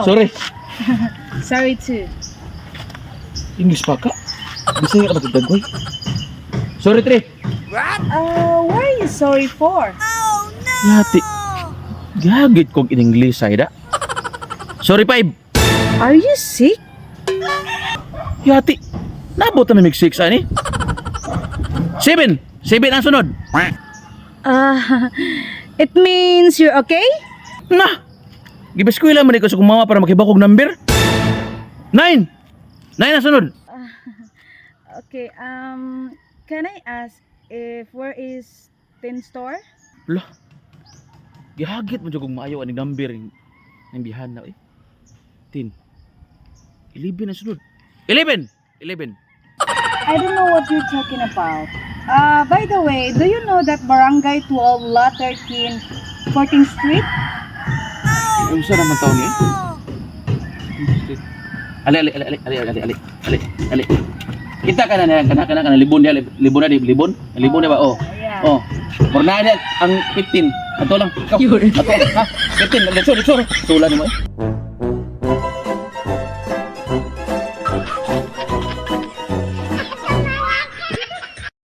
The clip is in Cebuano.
Sorry. Sorry too. English pa ka? Bisaya ka ba tagdagoy? Sorry, 3. What are you sorry for? Yati. Gagit kog in English ay da. Sorry, 5. Are you sick? Yati. Nabot na mig 6 ani. 7. 7 ang sunod. It means you're okay? Na. Gibeskwela man ko sa kong mama para makibakog number. 9. 9 ang sunod. Okay, can I ask if where is Tin Store? Lah. Gihagit mo jud kog maayo ani number ng bihan na eh. 10. 11 ang sunod. 11. 11. I don't know what you're talking about. By the way, do you know that Barangay 12, Lot 13, 14th Street? Unsa naman taon ni? Ali ali ali ali ali ali ali ali ali. Kita ka na na kana kana kana libon niya, libon na di libon. Libon na ba, oh. Yeah. Oh. Murna niya ang 15. Ato lang. Ikaw. Ato. Ha? 15. Let's go, let's go. Sula nimo eh.